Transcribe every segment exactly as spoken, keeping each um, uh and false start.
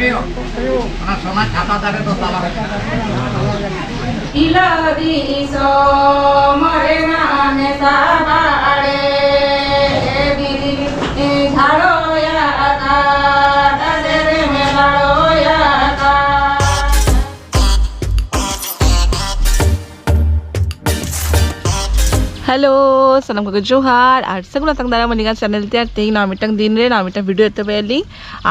ᱚᱱᱟ ᱥᱚᱱᱟ ᱪᱷᱟᱛᱟ ᱫᱟᱨᱮ ᱫᱚ ᱛᱟᱞᱟ ᱨᱮ ᱢᱮᱱᱟᱜᱼᱟ᱾ ᱤᱞᱟᱹ ᱫᱤᱥᱚᱢ ᱨᱮᱱᱟᱜ ᱱᱮᱥᱟ ᱵᱟᱲᱮ, ᱵᱤᱨᱤ ᱡᱷᱟᱲᱚᱭᱟ ᱟᱠᱟᱫ, ᱫᱟᱨᱮ ᱨᱮ ᱢᱮᱞᱟᱲᱚᱭᱟ ᱟᱠᱟᱫ᱾ ᱦᱮᱞᱳ, ᱥᱟᱱᱟᱢ ᱠᱚᱜᱮ ᱡᱚᱦᱟᱨ ᱟᱨ ᱥᱟᱹᱜᱩᱱ ᱟᱛᱟᱝ ᱫᱟᱨᱟᱢ ᱟᱹᱞᱤᱧᱟᱜ ᱪᱮᱱᱮᱞ ᱛᱮ᱾ ᱟᱨ ᱛᱮᱦᱮᱧ ᱱᱟᱣᱟ ᱢᱤᱫᱴᱟᱝ ᱫᱤᱱ ᱨᱮ ᱱᱟᱣᱟ ᱢᱤᱫᱴᱟᱝ ᱵᱷᱤᱰᱤᱭᱳ ᱮᱛᱚᱦᱚᱵ ᱟᱹᱞᱤᱧ᱾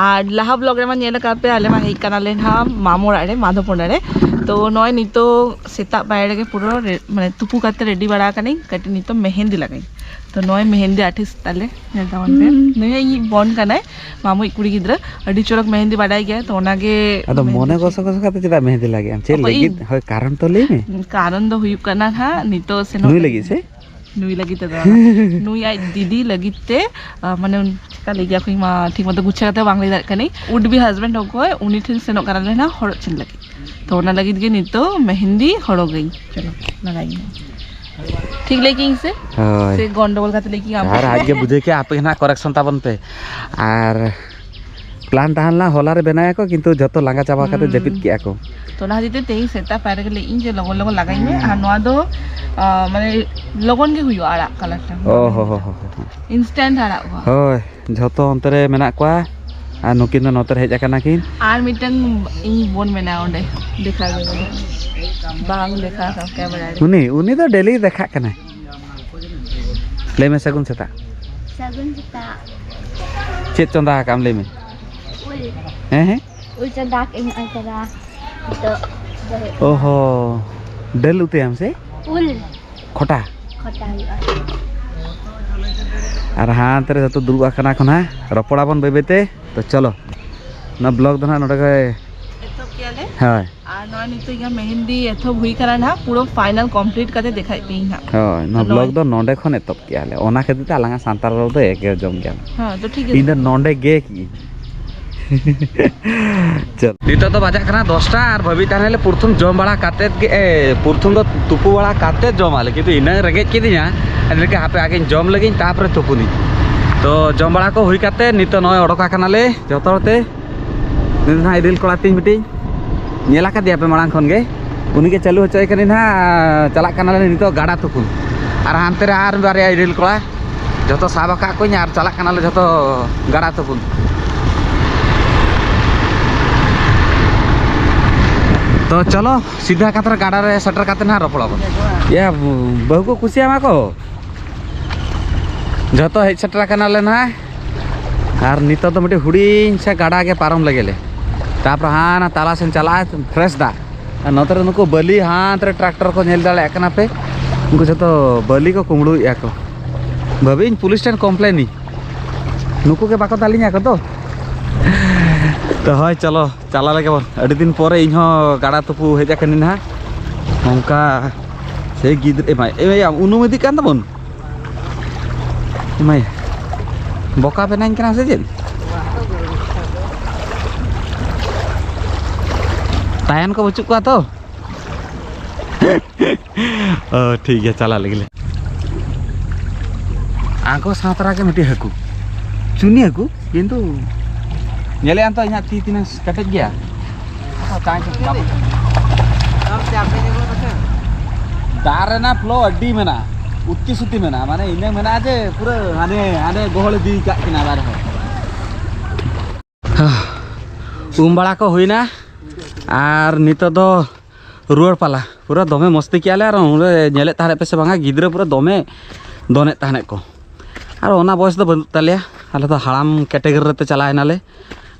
ᱟᱨ ᱞᱟᱦᱟ ᱵᱞᱚᱜ ᱨᱮᱢᱟ ᱧᱮᱞ ᱟᱠᱟᱫ ᱯᱮ, ᱟᱞᱮ ᱢᱟ ᱦᱮᱡ ᱠᱟᱱᱟᱞᱮ ᱱᱟᱦᱟᱜ ᱢᱟᱢᱚ ᱚᱲᱟᱜ ᱨᱮ, ᱢᱟᱫᱷᱚᱯᱚᱱᱟ ᱨᱮ᱾ ᱛᱚ ᱱᱚᱜᱼᱚᱭ ᱱᱤᱛᱚᱜ ᱥᱮᱛᱟᱜ ᱯᱟᱭᱟᱨ ᱨᱮᱜᱮ ᱯᱩᱨᱟᱹ ᱨᱮ-, ᱢᱟᱱᱮ ᱛᱩᱯᱩ ᱠᱟᱛᱮ ᱨᱮᱰᱤ ᱵᱟᱲᱟ ᱟᱠᱟᱱᱟᱹᱧ᱾ ᱠᱟᱹᱴᱤᱡ ᱱᱤᱛᱚᱜ ᱢᱮᱦᱮᱱᱫᱤ ᱞᱟᱜᱟᱭᱤᱧ᱾ ᱛᱚ ᱱᱚᱜᱼᱚᱭ ᱢᱮᱦᱮᱱᱫᱤ ᱟᱨᱴᱤᱥᱴ ᱛᱟᱞᱮ, ᱧᱮᱞ ᱛᱟᱵᱚᱱ ᱯᱮ᱾ ᱦᱩᱸ᱾ ᱱᱩᱭ ᱦᱚᱸ ᱤᱧᱤᱡ ᱵᱚᱱ ᱠᱟᱱᱟᱭ, ᱢᱟᱢᱩᱭᱤᱡ ᱠᱩᱲᱤ ᱜᱤᱫᱽᱨᱟᱹ᱾ ᱟᱹᱰᱤ ᱪᱚᱨᱚᱠ ᱢᱮᱦᱮᱱᱫᱤ ᱵᱟᱰᱟᱭ ᱜᱮᱭᱟᱭ, ᱛᱚ ᱚᱱᱟᱜᱮ ᱟᱫᱚ ᱢᱮᱦᱮᱱᱫᱤ ᱢᱚᱱᱮ ᱪᱮᱫ ᱜᱚᱥᱚ ᱜᱚᱥᱚ ᱠᱟᱛᱮ ᱪᱮᱫᱟᱜ ᱢᱮᱦᱮᱱᱫᱤ ᱞᱟᱜᱟᱭᱟᱢ? ᱪᱮᱫ ᱚᱠᱚᱭ ᱞᱟᱹᱜᱤᱫ? ᱤᱧ? ᱦᱳᱭ, ᱠᱟᱨᱚᱱ ᱛᱚ ᱞᱟᱹᱭ ᱢᱮ᱾ ᱠᱟᱨᱚᱱ ᱫᱚ ᱦᱩᱭᱩᱜ ᱠᱟᱱᱟ ᱦᱟᱸᱜ, ᱱᱤᱛᱚᱜ ᱥᱮᱱᱚᱜ ᱱᱩᱭ ᱞᱟᱹᱜᱤᱫ ᱥᱮ? ᱱᱩᱭ ᱞᱟᱹᱜᱤᱫ ᱛᱮᱫᱚ ᱵᱟᱝ᱾ ᱱᱩᱭ ᱟᱡ ᱫᱤᱫᱤ ᱞᱟᱹᱜᱤᱫ ᱛᱮ, ᱟ, ᱢᱟᱱᱮ, ᱪᱮᱠᱟ ᱞᱟᱹᱭ ᱜᱮᱭᱟ ᱠᱚ, ᱤᱧ ᱢᱟ ᱴᱷᱤᱠ ᱢᱚᱛᱚ ᱜᱩᱪᱷᱟᱹ ᱠᱟᱛᱮ ᱵᱟᱝ ᱞᱟᱹᱭ ᱫᱟᱲᱮᱭᱟᱜ ᱠᱟᱹᱱᱟᱹᱧ᱾ Would be husband ᱚᱠᱚᱭ, ᱩᱱᱤ ᱴᱷᱮᱱ ᱥᱮᱱᱚᱜ ᱠᱟᱱᱟ ᱞᱮ ᱱᱟᱦᱟᱜ ᱦᱚᱨᱚᱜ ᱪᱤᱱ ᱞᱟᱹᱜᱤᱫ᱾ ᱛᱚ ᱚᱱᱟ ᱞᱟᱹᱜᱤᱫ ᱜᱮ ᱱᱤᱛᱚᱜ ᱢᱮᱦᱮᱱᱫᱤ ᱦᱚᱨᱚᱜᱟᱹᱧ᱾ ᱪᱚᱞᱚ, ᱞᱟᱜᱟᱭᱤᱧ ᱢᱮ᱾ ᱴᱷᱤᱠ ᱞᱟᱹᱭ ᱠᱤᱧ ᱥᱮ? ᱦᱳᱭ᱾ ᱥᱮ ᱜᱚᱱᱰᱚᱜᱳᱞ ᱠᱟᱛᱮ ᱞᱟᱹᱭ ᱠᱤᱧ ᱟᱢ? ᱟᱨ ᱟᱡ ᱜᱮ ᱵᱩᱡᱷᱟᱹᱣ ᱠᱮᱜᱼᱟ, ᱟᱯᱮ ᱜᱮ ᱱᱟᱦᱟᱜ correction ᱛᱟᱵᱚᱱ ᱯᱮ᱾ ᱟᱨ plan ᱛᱟᱦᱮᱸ ᱞᱮᱱᱟ ᱦᱚᱞᱟ ᱨᱮ ᱵᱮᱱᱟᱣ ᱟᱠᱚ, ᱠᱤᱱᱛᱩ ᱡᱚᱛᱚ ᱞᱟᱸᱜᱟ ᱪᱟᱵᱟ ᱠᱟᱛᱮ ᱦᱩᱸ᱾ ᱡᱟᱹᱯᱤᱫ ᱠᱮᱜᱼᱟ ᱠᱚ᱾ ᱛᱚ ᱚᱱᱟ ᱠᱷᱟᱹᱛᱤᱨ ᱛᱮ ᱛᱮᱦᱮᱧ ᱥᱮᱛᱟᱜ ᱯᱟᱭᱨᱟ ᱨᱮᱜᱮ ᱞᱟᱹᱭ ᱤᱧ ᱡᱮ ᱞᱚᱜᱚᱱ ᱞᱚᱜᱚᱱ ᱞᱟᱜᱟᱭᱤᱧ ᱢᱮ᱾ ᱟᱨ ᱱᱚᱣᱟ ᱫᱚ, ᱟ, ᱢᱟᱱᱮ ᱞᱚᱜᱚᱱ ᱜᱮ ᱦᱩᱭᱩᱜᱼᱟ ᱟᱲᱟᱜ colour ᱴᱟ᱾ ᱚ ᱦᱚ ᱦᱚ ᱦᱚ ᱦᱚ᱾ Instant ᱟᱲᱟᱜᱚᱜᱼᱟ᱾ ᱦᱳᱭ, ᱡᱷᱚᱛᱚ ᱚᱱᱛᱮ ᱨᱮ ᱢᱮᱱᱟᱜ ᱠᱚᱣᱟ ᱟᱨ ᱱᱩᱠᱤᱱ ᱫᱚ ᱱᱚᱛᱮ ᱨᱮ ᱦᱮᱡ ᱟᱠᱟᱱᱟ ᱠᱤᱱ᱾ ᱟᱨ ᱢᱤᱫᱴᱟᱝ ᱤᱧ ᱵᱳᱱ ᱢᱮᱱᱟᱭᱟ ᱚᱸᱰᱮ, ᱫᱮᱠᱷᱟ ᱜᱮ ᱵᱟᱹᱱᱩᱜ᱾ ᱵᱟᱝ ᱫᱮᱠᱷᱟ ᱟᱠᱟᱱ camera ᱨᱮ᱾ ᱩᱱᱤ, ᱩᱱᱤ ᱫᱚ daily ᱫᱮᱠᱷᱟᱜ ᱠᱟᱱᱟᱭ᱾ ᱞᱟᱹᱭ ᱢᱮ, ᱥᱟᱹᱜᱩᱱ ᱥᱮᱛᱟᱜ᱾ ᱥᱟᱹᱜᱩᱱ ᱥᱮᱛᱟᱜ᱾ ᱪᱮᱫ ᱪᱚᱸᱫᱟ ᱟᱠᱟᱫ ᱟᱢ, ᱞᱟᱹᱭ ᱢᱮ? ᱩᱞ᱾ ᱦᱮᱸ, ᱦᱮᱸ? ᱩᱞ ᱪᱚᱸᱫᱟ ᱠᱟᱜ ᱟᱹᱧ ᱱᱚᱜᱼᱚᱭ ᱛᱚᱨᱟ᱾ ᱱᱤᱛᱚᱜ ᱫᱚ ᱦᱩᱭᱩᱜ ᱠᱟᱱᱟ᱾ ᱚ ᱦᱚ, ᱰᱟᱹᱞ ᱩᱛᱩᱭᱟᱢ ᱥᱮ? ᱩᱞ᱾ ᱠᱷᱚᱴᱟ? ᱠᱷᱚᱴᱟ ᱦᱩᱭᱩᱜᱼᱟ᱾ ᱟᱨ ᱦᱟᱱᱛᱮ ᱨᱮ ᱡᱚᱛᱚ ᱫᱩᱲᱩᱵ ᱟᱠᱟᱱᱟ ᱠᱚ ᱱᱟᱦᱟᱜ, ᱨᱚᱯᱚᱲ ᱟᱵᱚᱱ ᱵᱟᱹᱭ ᱵᱟᱹᱭ ᱛᱮ᱾ ᱛᱚ ᱪᱚᱞᱚ, ᱱᱚᱣᱟ ᱵᱞᱚᱜ ᱫᱚ ᱱᱟᱦᱟᱜ ᱱᱚᱰᱮ ᱜᱮ᱾ ᱮᱛᱚᱦᱚᱵ ᱠᱮᱜᱼᱟ ᱞᱮ᱾ ᱦᱳᱭ᱾ ᱟᱨ ᱱᱚᱜᱼᱚᱭ ᱱᱤᱛᱚᱜ ᱤᱧᱟᱹᱜ ᱢᱮᱦᱮᱱᱫᱤ ᱮᱛᱚᱦᱚᱵ ᱦᱩᱭ ᱠᱟᱱᱟ ᱱᱟᱦᱟᱜ, ᱯᱩᱨᱟᱹ final complete ᱠᱟᱛᱮ ᱫᱮᱠᱷᱟᱭᱮᱫ ᱯᱮᱭᱟᱹᱧ ᱦᱟᱸᱜ᱾ ᱦᱳᱭ, ᱱᱚᱣᱟ ᱛᱚ ᱵᱞᱚᱜ ᱱᱚᱜᱼᱚᱭ ᱫᱚ ᱱᱚᱰᱮ ᱠᱷᱚᱱ ᱮᱛᱚᱦᱚᱵ ᱠᱮᱜᱼᱟ ᱞᱮ, ᱚᱱᱟ ᱠᱷᱟᱹᱛᱤᱨ ᱛᱮ ᱟᱞᱟᱝᱟᱜ ᱥᱟᱱᱛᱟᱲ ᱨᱚᱲ ᱫᱚ ᱮᱜᱮᱨ ᱡᱚᱢ ᱜᱮᱭᱟ᱾ ᱦᱮᱸ, ᱛᱚ ᱴᱷᱤᱠ ᱜᱮᱭᱟ᱾ ᱤᱧ ᱫᱚ ᱱᱚᱰᱮ ᱜᱮ ᱠᱤ᱾ ᱪᱚᱞ᱾ ᱱᱤᱛᱚᱜ ᱫᱚ ᱵᱟᱡᱟᱜ ᱠᱟᱱᱟ ᱫᱚᱥᱴᱟ ᱟᱨ ᱵᱷᱟᱹᱵᱤ ᱛᱟᱦᱮᱱ ᱞᱮ ᱯᱨᱚᱛᱷᱚᱢ ᱡᱚᱢ ᱵᱟᱲᱟ ᱠᱟᱛᱮᱫ ᱜᱮ, ᱮ, ᱯᱨᱚᱛᱷᱚᱢ ᱫᱚ ᱛᱩᱯᱩ ᱵᱟᱲᱟ ᱠᱟᱛᱮᱫ ᱡᱚᱢ ᱟᱞᱮ, ᱠᱤᱱᱛᱩ ᱤᱱᱟᱹ ᱨᱮᱸᱜᱮᱡ ᱠᱤᱫᱤᱧᱟ, ᱮᱱᱠᱷᱟᱱ ᱦᱟᱯᱮ ᱟᱜᱮᱧ ᱡᱚᱢ ᱞᱮᱜᱤᱧ, ᱛᱟᱨᱯᱚᱨᱮ ᱛᱩᱯᱩᱱᱤᱧ᱾ ᱛᱚ ᱡᱚᱢ ᱵᱟᱲᱟ ᱠᱚ ᱦᱩᱭ ᱠᱟᱛᱮᱫ ᱱᱤᱛᱚᱜ ᱱᱚᱜᱼᱚᱭ ᱚᱰᱚᱠ ᱟᱠᱟᱱᱟᱞᱮ ᱡᱚᱛᱚ ᱦᱚᱲ ᱛᱮ᱾ ᱱᱩᱭ ᱫᱚ ᱱᱟᱦᱟᱜ ᱤᱨᱤᱞ ᱠᱚᱲᱟ ᱛᱤᱧ ᱢᱤᱫᱴᱤᱡ, ᱧᱮᱞ ᱟᱠᱟᱫᱮᱭᱟ ᱯᱮ ᱢᱟᱲᱟᱝ ᱠᱷᱚᱱ ᱜᱮ, ᱩᱱᱤ ᱜᱮ ᱪᱟᱹᱞᱩ ᱦᱚᱪᱚᱭ ᱠᱟᱹᱱᱟᱹᱧ ᱱᱟᱦᱟᱜ᱾ ᱪᱟᱞᱟᱜ ᱠᱟᱱᱟᱞᱮ ᱱᱤᱛᱚᱜ ᱜᱟᱰᱟ ᱛᱩᱯᱩᱱ, ᱟᱨ ᱦᱟᱱᱛᱮ ᱨᱮ ᱟᱨ ᱵᱟᱨᱭᱟ ᱤᱨᱤᱞ ᱠᱚᱲᱟ ᱡᱚᱛᱚ ᱥᱟᱵ ᱟᱠᱟᱫ ᱠᱚᱣᱟᱧ ᱟᱨ ᱪᱟᱞᱟᱜ ᱠᱟᱱᱟᱞᱮ ᱡᱚᱛᱚ ᱜᱟᱰᱟ ᱛᱩᱯᱩᱱ᱾ ᱛᱚ ᱪᱚᱞᱚ, ᱥᱤᱫᱷᱟ ᱠᱟᱛᱮ ᱜᱟᱰᱟ ᱨᱮ ᱥᱮᱴᱮᱨ ᱠᱟᱛᱮ ᱱᱟᱦᱟᱜ ᱨᱚᱯᱚᱲ ᱟᱵᱚᱱ᱾ ᱭᱟ, ᱵᱟᱹᱦᱩ ᱠᱚ ᱠᱩᱥᱤᱭᱟᱢᱟ ᱠᱚ᱾ ᱡᱚᱛᱚ ᱦᱮᱡ ᱥᱮᱴᱮᱨ ᱟᱠᱟᱱᱟᱞᱮ ᱱᱟᱦᱟᱜ, ᱟᱨ ᱱᱤᱛᱚᱜ ᱫᱚ ᱢᱤᱫᱴᱤᱡ ᱦᱩᱰᱤᱧ ᱥᱮ ᱜᱟᱰᱟ ᱜᱮ ᱯᱟᱨᱚᱢ ᱞᱮᱜᱮ ᱞᱮ, ᱛᱟᱯᱚᱨᱮ ᱦᱟᱱᱟ ᱛᱟᱞᱟ ᱥᱮᱱ ᱪᱟᱞᱟᱜᱼᱟ ᱯᱷᱨᱮᱥ ᱫᱟᱜ᱾ ᱟᱨ ᱱᱚᱛᱮ ᱨᱮ ᱱᱩᱠᱩ ᱵᱟᱹᱞᱤ ᱦᱟᱱᱛᱮ ᱨᱮ ᱴᱨᱟᱠᱴᱚᱨ ᱠᱚ ᱧᱮᱞ ᱫᱟᱲᱮᱭᱟᱜ ᱠᱟᱱᱟ ᱯᱮ, ᱩᱱᱠᱩ ᱡᱚᱛᱚ ᱵᱟᱹᱞᱤ ᱠᱚ ᱠᱩᱢᱵᱽᱲᱩᱭᱮᱫᱼᱟ ᱠᱚ᱾ ᱵᱷᱟᱹᱵᱤᱧ ᱯᱩᱞᱤᱥ ᱴᱷᱮᱱ ᱠᱚᱢᱯᱞᱮᱱᱤᱧ, ᱱᱩᱠᱩ ᱜᱮ ᱵᱟᱠᱚ ᱫᱟᱞᱤᱧᱟ ᱠᱚ ᱛᱚ᱾ ᱛᱚ ᱦᱳᱭ, ᱪᱚᱞᱚ ᱪᱟᱞᱟᱣ ᱞᱮᱜᱮ ᱵᱚᱱ᱾ ᱟᱹᱰᱤ ᱫᱤᱱ ᱯᱚᱨᱮ ᱤᱧ ᱦᱚᱸ ᱜᱟᱰᱟ ᱛᱩᱯᱩ ᱦᱮᱡ ᱟᱠᱟᱱᱟᱹᱧ ᱱᱟᱦᱟᱜ᱾ ᱱᱚᱝᱠᱟ ᱥᱮ ᱜᱤᱫᱽᱨᱟᱹ ᱮᱢᱟᱭ, ᱮᱢᱟᱭ, ᱩᱱᱩᱢ ᱤᱫᱤᱜ ᱠᱟᱱ ᱛᱟᱵᱚᱱ᱾ ᱮᱢᱟᱭ, ᱵᱚᱠᱟ ᱵᱮᱱᱟᱧ ᱠᱟᱱᱟ ᱥᱮ ᱪᱮᱫ? ᱛᱟᱭᱟᱱ ᱠᱚ ᱵᱟᱹᱪᱩᱜ ᱠᱚᱣᱟ ᱛᱚ? ᱚ, ᱴᱷᱤᱠ ᱜᱮᱭᱟ, ᱪᱟᱞᱟᱜ ᱞᱟᱹᱜᱤᱫ ᱞᱮ᱾ ᱟᱠᱚ ᱥᱟᱶ ᱛᱟᱨᱟ ᱜᱮ ᱢᱤᱫᱴᱤᱡ ᱦᱟᱹᱠᱩ, ᱪᱩᱱᱤ ᱦᱟᱹᱠᱩ, ᱠᱤᱱᱛᱩ ᱧᱮᱞᱮᱫ ᱟᱢ ᱛᱚ ᱤᱧᱟᱹᱜ ᱛᱤ ᱛᱤᱱᱟᱹᱜ ᱠᱮᱴᱮᱡ ᱜᱮᱭᱟ᱾ ᱫᱟᱜ ᱨᱮᱱᱟᱜ ᱯᱷᱞᱳ ᱟᱹᱰᱤ ᱢᱮᱱᱟᱜᱼᱟ, ᱩᱛᱤ ᱥᱩᱛᱤ ᱢᱮᱱᱟᱜᱼᱟ, ᱢᱟᱱᱮ ᱤᱱᱟᱹ ᱢᱮᱱᱟᱜᱼᱟ ᱡᱮ ᱯᱩᱨᱟᱹ ᱦᱟᱱᱮ ᱦᱟᱱᱮ ᱜᱚᱦᱚᱲ ᱤᱫᱤ ᱠᱟᱜ ᱠᱤᱱᱟ ᱵᱟᱨ ᱦᱚᱲ᱾ ᱩᱢ ᱵᱟᱲᱟ ᱠᱚ ᱦᱩᱭᱱᱟ ᱟᱨ ᱱᱤᱛᱚᱜ ᱫᱚ ᱨᱩᱣᱟᱹᱲ ᱯᱟᱞᱟ᱾ ᱯᱩᱨᱟᱹ ᱫᱚᱢᱮ ᱢᱚᱥᱛᱤ ᱠᱮᱜᱼᱟ ᱞᱮ, ᱟᱨ ᱚᱸᱰᱮ ᱧᱮᱞᱮᱫ ᱛᱟᱦᱮᱸᱫ ᱯᱮ ᱥᱮ ᱵᱟᱝᱟ, ᱜᱤᱫᱽᱨᱟᱹ ᱯᱩᱨᱟᱹ ᱫᱚᱢᱮ ᱫᱚᱱᱮᱫ ᱛᱟᱦᱮᱸᱫ ᱠᱚ᱾ ᱟᱨ ᱚᱱᱟ ᱵᱚᱭᱮᱥ ᱫᱚ ᱵᱟᱹᱱᱩᱜ ᱛᱟᱞᱮᱭᱟ, ᱟᱞᱮ ᱫᱚ ᱦᱟᱲᱟᱢ ᱠᱮᱴᱮᱜᱚᱨᱤ ᱨᱮᱛᱮ ᱪᱟᱞᱟᱣ ᱮᱱᱟᱞᱮ᱾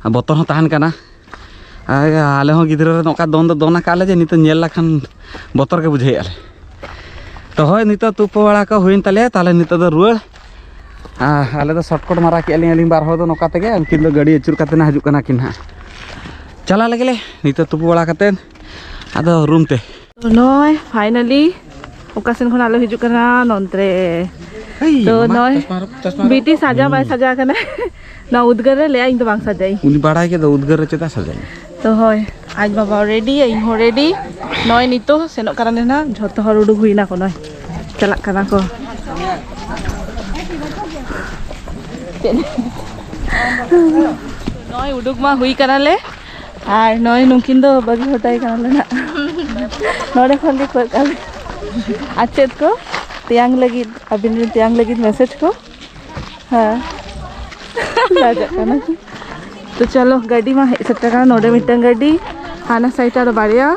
ᱟᱨ ᱵᱚᱛᱚᱨ ᱦᱚᱸ ᱛᱟᱦᱮᱱ ᱠᱟᱱᱟ᱾ ᱟᱨ ᱟᱞᱮ ᱦᱚᱸ ᱜᱤᱫᱽᱨᱟᱹ ᱨᱮ ᱱᱚᱝᱠᱟ ᱫᱚᱱ ᱫᱚ ᱫᱚᱱ ᱟᱠᱟᱫ ᱞᱮ ᱡᱮ ᱱᱤᱛᱚᱜ ᱧᱮᱞ ᱞᱮᱠᱷᱟᱱ ᱵᱚᱛᱚᱨ ᱜᱮ ᱵᱩᱡᱷᱟᱹᱣᱮᱫᱼᱟ ᱞᱮ᱾ ᱛᱚ ᱦᱳᱭ, ᱱᱤᱛᱚᱜ ᱛᱩᱯᱩ ᱵᱟᱲᱟ ᱠᱚ ᱦᱩᱭᱮᱱ ᱛᱟᱞᱮᱭᱟ, ᱛᱟᱦᱚᱞᱮ ᱱᱤᱛᱚᱜ ᱫᱚ ᱨᱩᱣᱟᱹᱲ᱾ ᱟᱨ ᱟᱞᱮ ᱫᱚ ᱥᱚᱨᱴᱠᱟᱴ ᱢᱟᱨᱟ ᱠᱮᱜᱼᱟ ᱞᱤᱧ ᱟᱹᱞᱤᱧ ᱵᱟᱨ ᱦᱚᱲ ᱫᱚ ᱱᱚᱝᱠᱟ ᱛᱮᱜᱮ, ᱩᱱᱠᱤᱱ ᱫᱚ ᱜᱟᱹᱰᱤ ᱟᱹᱪᱩᱨ ᱠᱟᱛᱮ ᱱᱟᱜ ᱦᱤᱡᱩᱜ ᱠᱟᱱᱟ ᱠᱤᱱ ᱦᱟᱸᱜ᱾ ᱪᱟᱞᱟᱜ ᱞᱟᱹᱜᱤᱫ ᱞᱮ ᱱᱤᱛᱚᱜ ᱛᱩᱯᱩ ᱵᱟᱲᱟ ᱠᱟᱛᱮ ᱟᱫᱚ ᱨᱩᱢ ᱛᱮ᱾ ᱱᱚᱜᱼᱚᱭ finally ᱚᱠᱟ ᱥᱮᱱ ᱠᱷᱚᱱᱟᱜ ᱞᱮ ᱦᱤᱡᱩᱜ ᱠᱟᱱᱟ, ᱱᱚᱱᱛᱮ ᱨᱮ᱾ ᱦᱮᱭ, ᱛᱚ ᱢᱟᱢᱟ, ᱱᱚᱜᱼᱚᱭ ᱪᱚᱥᱢᱟ ᱦᱚᱨᱚᱜ, ᱪᱚᱥᱢᱟ ᱦᱚᱨᱚᱜ᱾ ᱵᱤᱴᱤ ᱥᱟᱡᱟ ᱵᱟᱭ ᱥᱟᱡᱟ ᱠᱟᱱᱟ᱾ ᱱᱚᱣᱟ ᱩᱫᱽᱜᱟᱹᱨ ᱨᱮ ᱞᱟᱹᱭᱟ, "ᱤᱧ ᱫᱚ ᱵᱟᱝ ᱥᱟᱡᱟᱭᱤᱧ᱾" ᱩᱱᱤ ᱵᱟᱲᱟᱭ ᱠᱮᱫᱟ ᱩᱫᱽᱜᱟᱹᱨ ᱨᱮ ᱪᱮᱫᱟᱜ ᱥᱟᱡᱟᱭᱤᱧ᱾ ᱛᱚ ᱦᱳᱭ, ᱟᱡ ᱵᱟᱵᱟ ready, ᱤᱧ ᱦᱚᱸ ready᱾ ᱱᱚᱜᱼᱚᱭ ᱱᱤᱛᱚᱜ ᱥᱮᱱᱚᱜ ᱠᱟᱱᱟᱞᱮ ᱱᱟᱜ, ᱡᱷᱚᱛᱚ ᱦᱚᱲ ᱩᱰᱩᱠ ᱦᱩᱭᱱᱟ ᱠᱚ, ᱱᱚᱜᱼᱚᱭ ᱪᱟᱞᱟᱜ ᱠᱟᱱᱟ ᱠᱚ᱾ ᱱᱚᱜᱼᱚᱭ ᱩᱰᱩᱠ ᱢᱟ ᱦᱩᱭ ᱠᱟᱱᱟᱞᱮ᱾ ᱟᱨ ᱱᱚᱜᱼᱚᱭ ᱱᱩᱠᱤᱱ ᱫᱚ ᱵᱟᱹᱜᱤ ᱦᱚᱴᱚᱭ ᱠᱟᱱᱟᱞᱮ ᱱᱟᱜ᱾ ᱱᱚᱰᱮ ᱠᱷᱚᱱ ᱜᱮ ᱠᱚᱭᱚᱜ ᱠᱟᱜ ᱞᱮ᱾ ᱟᱨ ᱪᱮᱫ ᱠᱚ ᱛᱮᱭᱟᱝ ᱞᱟᱹᱜᱤᱫ, ᱟᱹᱵᱤᱱ ᱨᱮᱱ ᱛᱮᱭᱟᱝ ᱞᱟᱹᱜᱤᱫ ᱢᱮᱥᱮᱡᱽ ᱠᱚ? ᱦᱮᱸ᱾ ᱞᱟᱡᱟᱜ ᱠᱟᱱᱟ᱾ ᱛᱚ ᱪᱚᱞᱚ, ᱜᱟᱹᱰᱤ ᱢᱟ ᱦᱮᱡ ᱥᱮᱴᱮᱨ ᱠᱟᱱᱟ᱾ ᱱᱚᱰᱮ ᱢᱤᱫᱴᱟᱝ ᱜᱟᱹᱰᱤ, ᱦᱟᱱᱟ ᱥᱟᱭᱤᱰ ᱟᱨᱚ ᱵᱟᱨᱭᱟ᱾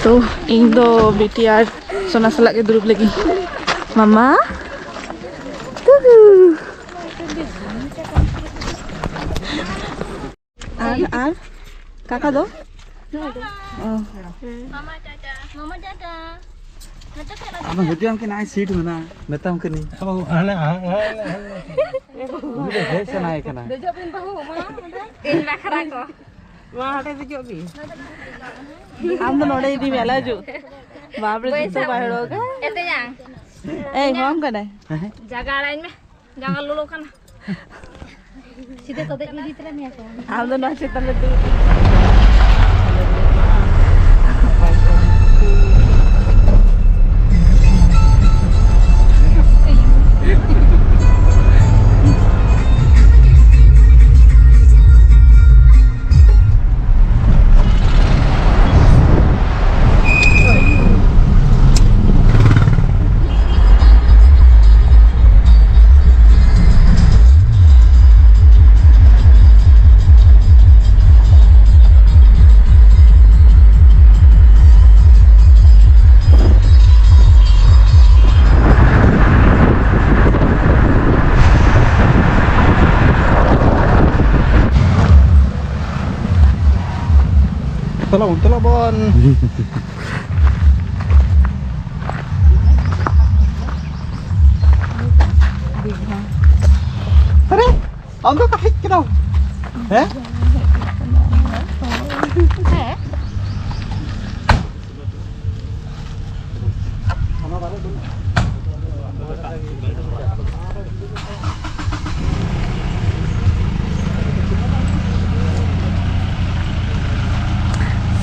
ᱛᱚ ᱤᱧ ᱫᱚ ᱵᱤᱴᱤ ᱟᱨ ᱥᱳᱱᱟ ᱥᱟᱞᱟᱜ ᱜᱮ ᱫᱩᱲᱩᱵ ᱞᱟᱹᱜᱤᱫ᱾ ᱢᱟᱢᱟ᱾ ᱛᱩᱦᱩ᱾ ᱟᱨ, ᱟᱨ ᱠᱟᱠᱟ ᱫᱚ? ᱚ᱾ ᱢᱟᱢᱟ ᱴᱟᱴᱟ᱾ ᱢᱟᱢᱟ ᱴᱟᱴᱟ᱾ ᱟᱫᱚ ᱦᱤᱡᱩᱜ ᱟᱢ ᱠᱤ? ᱱᱟᱭ ᱥᱤᱴ ᱢᱮᱱᱟᱜᱼᱟ, ᱢᱮᱛᱟᱢ ᱠᱟᱹᱱᱟᱹᱧ᱾ ᱦᱟᱱᱟ, ᱦᱟᱱᱟ, ᱦᱟᱱᱟ, ᱦᱟᱱᱟ᱾ ᱩᱱᱤ ᱫᱚ ᱦᱮᱡ ᱥᱟᱱᱟᱭᱮ ᱠᱟᱱᱟ᱾ ᱫᱮᱡᱚᱜ ᱵᱤᱱ ᱵᱟᱹᱦᱩ, ᱢᱟ ᱚᱸᱰᱮ᱾ ᱤᱧ ᱵᱟᱠᱷᱨᱟ ᱠᱚ᱾ ᱢᱟ ᱚᱸᱰᱮ ᱫᱮᱡᱚᱜ ᱵᱤᱱ᱾ ᱟᱢ ᱫᱚ ᱱᱚᱰᱮ ᱤᱫᱤ ᱢᱮ, ᱟᱞᱚ ᱦᱤᱡᱩᱜ᱾ ᱵᱟᱯ ᱨᱮ, ᱵᱟᱹᱧ ᱡᱩᱛᱟᱹ ᱥᱟᱵ ᱵᱟᱭ ᱦᱚᱲᱚᱜᱟ᱾ ᱮ ᱛᱮᱭᱟᱝ᱾ ᱮᱭ, ᱦᱚᱦᱚᱢ ᱠᱟᱱᱟᱭ᱾ ᱦᱮᱸ? ᱡᱟᱭᱜᱟ ᱟᱲᱟᱜ ᱤᱧ ᱢᱮ᱾ ᱡᱟᱸᱜᱟ ᱞᱚᱞᱚ ᱠᱟᱱᱟ᱾ ᱥᱤᱫᱷᱟᱹ ᱠᱚ ᱫᱮᱡ ᱤᱫᱤ ᱛᱚᱨᱟ ᱢᱮᱭᱟ ᱠᱚ᱾ ᱟᱢ ᱫᱚ ᱱᱚᱣᱟ ᱪᱮᱛᱟᱱ ᱨᱮ ᱫᱩᱲᱩᱵ᱾ ᱪᱟᱞᱟᱜ ᱵᱚᱱ, ᱪᱟᱞᱟᱜ ᱵᱚᱱ᱾ ᱟᱨᱮ, ᱟᱢ ᱫᱚ ᱚᱠᱟ ᱦᱮᱡ ᱠᱮᱫᱟᱢ? ᱦᱮᱸ?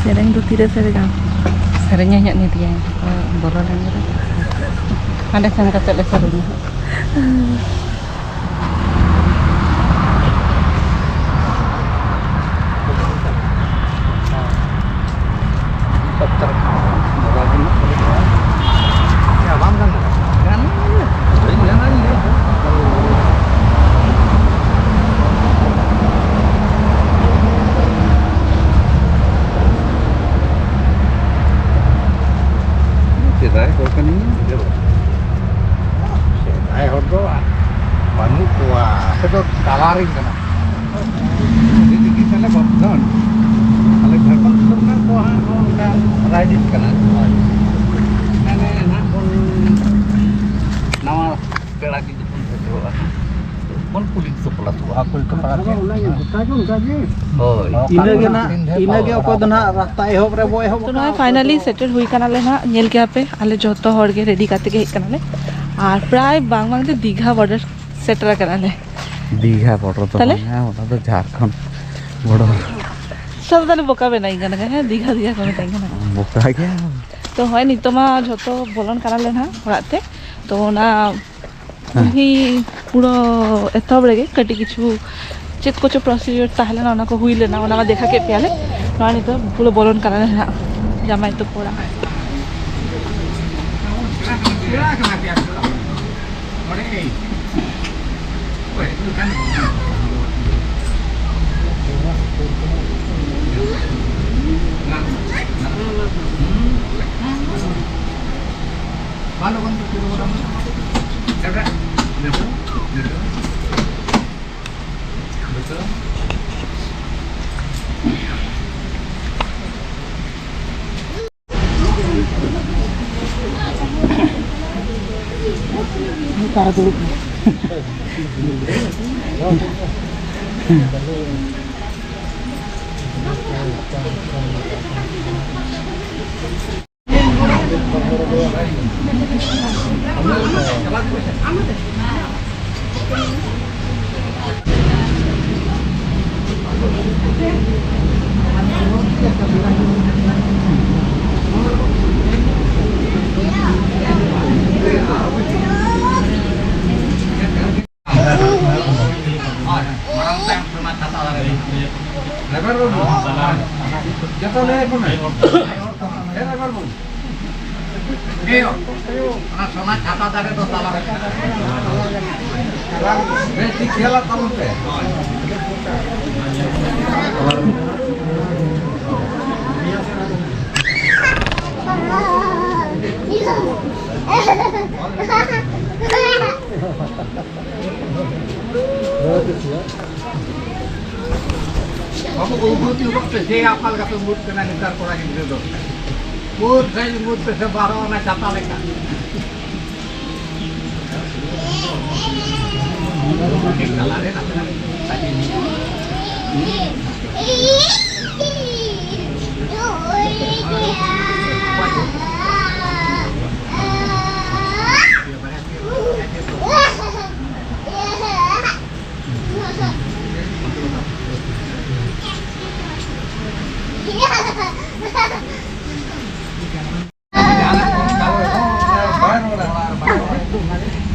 ᱥᱮᱨᱮᱧ ᱫᱚ ᱛᱤᱨᱮ ᱥᱮᱨᱮᱧᱟ? ᱥᱮᱨᱮᱧ ᱧᱚᱜ ᱱᱤᱫᱤᱭᱟ, ᱵᱚᱞᱚ ᱞᱮᱱ ᱜᱮ᱾ ᱦᱟᱸᱰᱮ ᱥᱮᱱ ᱠᱟᱛᱮ ᱞᱮ ᱥᱮᱨᱮᱧᱟ ᱦᱟᱸᱜ᱾ ᱛᱟᱞᱟ ᱨᱮ ᱠᱟᱱᱟ᱾ ᱟᱹᱰᱤ ᱫᱤᱱ ᱛᱟᱦᱞᱮ ᱵᱚᱨᱫᱷᱚᱱ᱾ ᱟᱞᱮ ᱡᱷᱟᱲᱠᱷᱚᱸᱰ ᱫᱤᱥᱚᱢ ᱨᱮᱱ ᱠᱚ ᱦᱟᱸᱜ ᱱᱚᱜᱼᱚ ᱱᱚᱝᱠᱟ ᱨᱟᱭᱨᱤᱛ ᱠᱟᱱᱟ᱾ ᱢᱟᱱᱮ ᱱᱟᱜ ᱵᱚᱱ ᱱᱟᱣᱟ ᱯᱮᱲᱟ ᱜᱮ ᱡᱩᱫᱤ ᱵᱚᱱ ᱥᱮᱴᱮᱨᱚᱜᱼᱟ ᱦᱟᱸᱜ, ᱵᱚᱱ ᱠᱩᱞᱤ ᱛᱚᱯᱞᱟᱥᱚᱜᱼᱟ᱾ ᱦᱳᱭ᱾ ᱤᱱᱟᱹ ᱜᱮ ᱱᱟᱜ, ᱤᱱᱟᱹ ᱜᱮ ᱚᱠᱚᱭ ᱫᱚ ᱱᱟᱜ ᱨᱟᱥᱛᱟ ᱮᱦᱚᱵ ᱨᱮ ᱵᱚ ᱮᱦᱚᱵ ᱛᱚ ᱱᱚᱜᱼᱚᱭ ᱟᱠᱟᱫᱼᱟ, ᱚᱠᱚᱭ finally ᱫᱚ ᱥᱮᱴᱮᱨ ᱦᱩᱭ ᱠᱟᱱᱟᱞᱮ ᱱᱟᱜ, ᱧᱮᱞ ᱠᱮᱜᱼᱟ ᱯᱮ, ᱟᱞᱮ ᱡᱚᱛᱚ ᱦᱚᱲ ᱜᱮ ᱨᱮᱰᱤ ᱠᱟᱛᱮ ᱜᱮ ᱦᱮᱡ ᱠᱟᱱᱟᱞᱮ᱾ ᱟᱨ ᱯᱨᱟᱭ ᱵᱟᱝ ᱵᱟᱝ ᱛᱮ ᱫᱤᱜᱷᱟ border ᱥᱮᱴᱮᱨ ᱟᱠᱟᱱᱟᱞᱮ᱾ ᱫᱤᱜᱷᱟ border ᱫᱚ ᱛᱟᱦᱞᱮ? ᱵᱟᱝᱟ, ᱚᱱᱟ ᱫᱚ ᱡᱷᱟᱲᱠᱷᱚᱸᱰ border᱾ ᱥᱟᱵ ᱛᱟᱦᱞᱮ ᱵᱚᱠᱟ ᱵᱮᱱᱟᱭ ᱠᱟᱱᱟ, ᱦᱮᱸ, ᱫᱤᱜᱷᱟ, ᱫᱤᱜᱷᱟ ᱠᱚ ᱢᱮᱛᱟᱧ ᱠᱟᱱᱟ᱾ ᱵᱚᱠᱟ ᱜᱮᱭᱟ᱾ ᱛᱚ ᱦᱳᱭ, ᱱᱤᱛᱚᱜ ᱢᱟ ᱡᱷᱚᱛᱚ ᱵᱚᱞᱚᱱ ᱠᱟᱱᱟᱞᱮ ᱱᱟᱦᱟᱜ ᱚᱲᱟᱜ ᱛᱮ᱾ ᱛᱚ ᱚᱱᱟ ᱦᱮᱸ᱾ ᱠᱩᱞᱦᱤ ᱯᱩᱨᱟᱹ ᱮᱛᱚᱦᱚᱵ ᱨᱮᱜᱮ ᱠᱟᱹᱴᱤᱡ ᱠᱤᱪᱷᱩ ᱪᱮᱫ ᱠᱚᱪᱚ procedure ᱛᱟᱦᱮᱸ ᱞᱮᱱᱟ, ᱚᱱᱟ ᱠᱚ ᱦᱩᱭ ᱞᱮᱱᱟ, ᱚᱱᱟ ᱢᱟ ᱫᱮᱠᱷᱟ ᱠᱮᱫ ᱯᱮᱭᱟᱞᱮ᱾ ᱱᱚᱣᱟ ᱱᱤᱛᱚᱜ ᱯᱩᱨᱟᱹ ᱵᱚᱞᱚᱱ ᱠᱟᱱᱟᱞᱮ ᱱᱟᱦᱟᱜ ᱡᱟᱢᱟᱭ ᱛᱟᱠᱚ ᱚᱲᱟᱜ᱾ ᱚᱠᱟᱨᱮ ᱫᱩᱲᱩᱵ ᱢᱮ᱾ ᱨᱟᱭᱵᱟᱨ ᱵᱟᱹᱵᱩ, ᱡᱚᱛᱚ ᱞᱟᱹᱭ ᱟᱠᱚ ᱢᱮ᱾ ᱮ ᱨᱟᱭᱵᱟᱨ ᱵᱟᱹᱵᱩ, ᱮᱭ, ᱚᱱᱟ ᱥᱚᱱᱟ ᱪᱷᱟᱛᱟ ᱫᱟᱨᱮ ᱫᱚ ᱛᱟᱞᱟ ᱨᱮ ᱢᱮᱱᱟᱜᱼᱟ᱾ ᱵᱮᱥ ᱴᱷᱤᱠ ᱠᱷᱮᱭᱟᱞᱟᱜ ᱛᱟᱵᱚᱱ ᱯᱮ᱾ ᱵᱟᱹᱵᱩ, ᱩᱵᱷᱩᱛᱤ ᱜᱚᱫ ᱯᱮ, ᱥᱮ ᱚᱠᱟ ᱞᱮᱠᱟ ᱯᱮ ᱢᱩᱫ ᱠᱟᱱᱟ ᱱᱮᱛᱟᱨ ᱠᱚᱲᱟ ᱜᱤᱫᱽᱨᱟᱹ ᱫᱚ᱾ ᱢᱩᱫ ᱥᱮ ᱢᱩᱫ ᱯᱮ ᱥᱮ ᱵᱟᱨᱚ ᱚᱱᱟ ᱪᱷᱟᱛᱟ ᱞᱮᱠᱟ᱾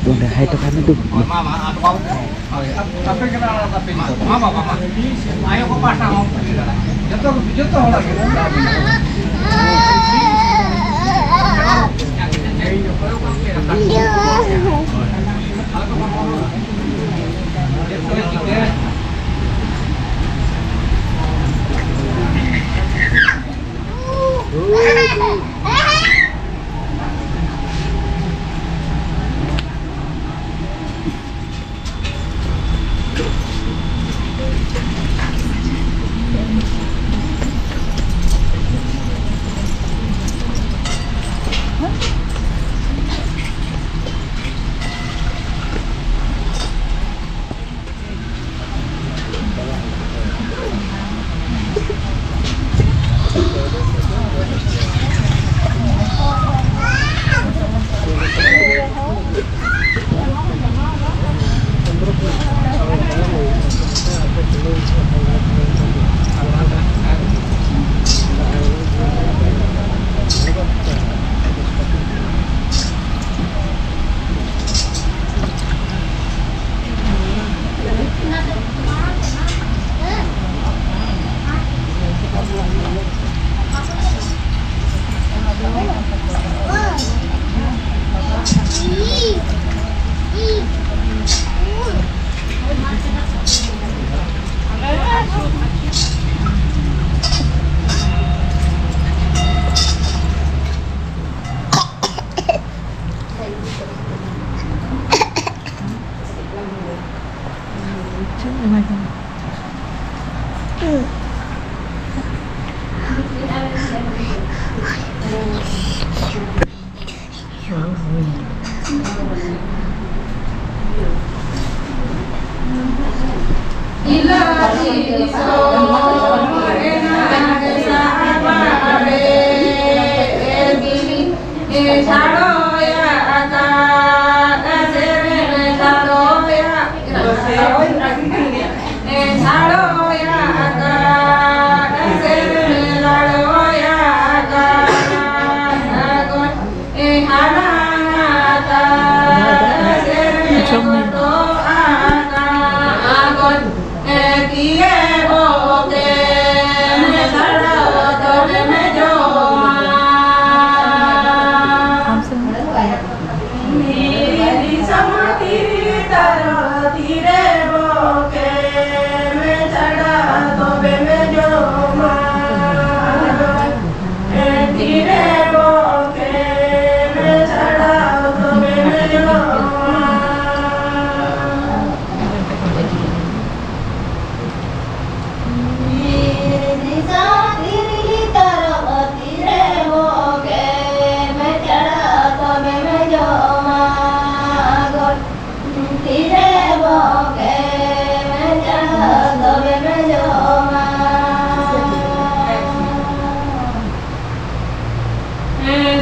ᱚᱸᱰᱮ ᱦᱟᱭ ᱦᱚᱴᱚ ᱠᱟᱜ ᱢᱮ ᱫᱩ᱾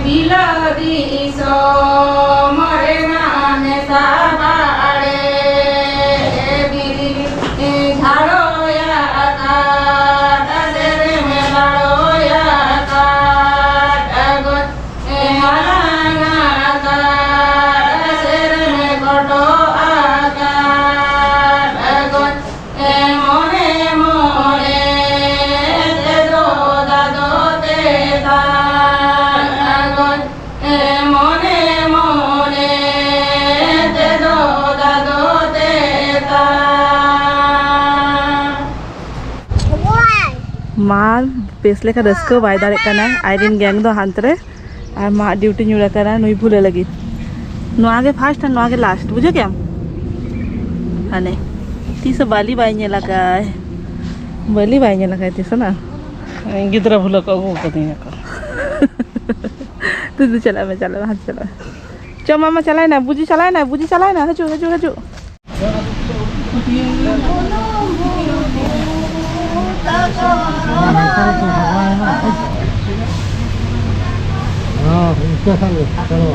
ᱵᱤᱞᱟᱹᱛ ᱫᱤᱥᱚᱢ ᱨᱮᱱᱟᱜ ᱦᱮᱸᱥᱟ ᱵᱟᱲᱮ, ᱵᱤᱨ ᱡᱷᱟᱲᱚᱭᱟ ᱟᱠᱟᱫ, ᱥᱮᱨᱢᱮ ᱞᱟᱲᱚᱭᱟ ᱟᱠᱟᱫ, ᱜᱚᱡ ᱦᱟᱞᱟᱝ ᱟᱠᱟᱫ, ᱥᱮᱨᱢᱮ ᱠᱚᱴᱚᱜ ᱟᱠᱟᱫ, ᱜᱚᱡ ᱢᱚᱱᱮ ᱢᱚᱱᱮ ᱛᱮᱫᱚ ᱫᱟᱫᱚ ᱛᱮᱛᱟᱝ, ᱜᱚᱡ ᱢᱚᱱᱮ ᱢᱚᱱᱮ ᱛᱮᱫᱚ ᱫᱟᱫᱚ ᱛᱮᱛᱟᱝ᱾ ᱢᱟ ᱵᱮᱥ ᱞᱮᱠᱟ ᱨᱟᱹᱥᱠᱟᱹ ᱵᱟᱭ ᱫᱟᱲᱮᱜ ᱠᱟᱱᱟ, ᱟᱡᱨᱮᱱ ᱜᱮᱝ ᱫᱚ ᱦᱟᱱᱛᱮ ᱨᱮ᱾ ᱟᱨ ᱢᱟ ᱰᱤᱭᱩᱴᱤ ᱧᱩᱨ ᱟᱠᱟᱱᱟ ᱱᱩᱭ ᱵᱷᱩᱞᱟᱹ ᱞᱟᱹᱜᱤᱫ᱾ ᱱᱚᱣᱟ ᱜᱮ ᱯᱷᱟᱥᱴ ᱟᱨ ᱱᱚᱣᱟ ᱜᱮ ᱞᱟᱥᱴ, ᱵᱩᱡᱷᱟᱹᱣ ᱠᱮᱜᱼᱟᱢ? ᱦᱟᱱᱮ ᱛᱤᱥ ᱦᱚᱸ ᱵᱟᱹᱞᱤ ᱵᱟᱭ ᱧᱮᱞ ᱟᱠᱟᱫ᱾ ᱵᱟᱹᱞᱤ ᱵᱟᱭ ᱧᱮᱞ ᱟᱠᱟᱫ ᱛᱤᱥ ᱦᱚᱸ ᱱᱟ᱾ ᱜᱤᱫᱽᱨᱟᱹ ᱵᱷᱩᱞᱟᱹ ᱠᱚ ᱟᱹᱜᱩ ᱟᱠᱟᱫᱤᱧᱟ ᱠᱚ᱾ ᱛᱩ ᱫᱩ ᱪᱟᱞᱟᱜ ᱢᱮ, ᱪᱟᱞᱟᱜ ᱢᱮ, ᱦᱟᱱᱛᱮ ᱪᱟᱞᱟᱜ ᱢᱮ᱾ ᱪᱚ ᱢᱟᱢᱟ ᱪᱟᱞᱟᱭᱱᱟ, ᱵᱩᱡᱤ ᱪᱟᱞᱟᱭᱱᱟ, ᱵᱩᱡᱤ ᱪᱟᱞᱟᱭᱱᱟ, ᱦᱤᱡᱩᱜ, ᱦᱤᱡᱩᱜ, ᱦᱤᱡᱩᱜ᱾ ᱦᱚᱸ, ᱤᱱᱠᱟᱹ ᱠᱷᱟᱱ ᱜᱮ, ᱪᱚᱞᱚ᱾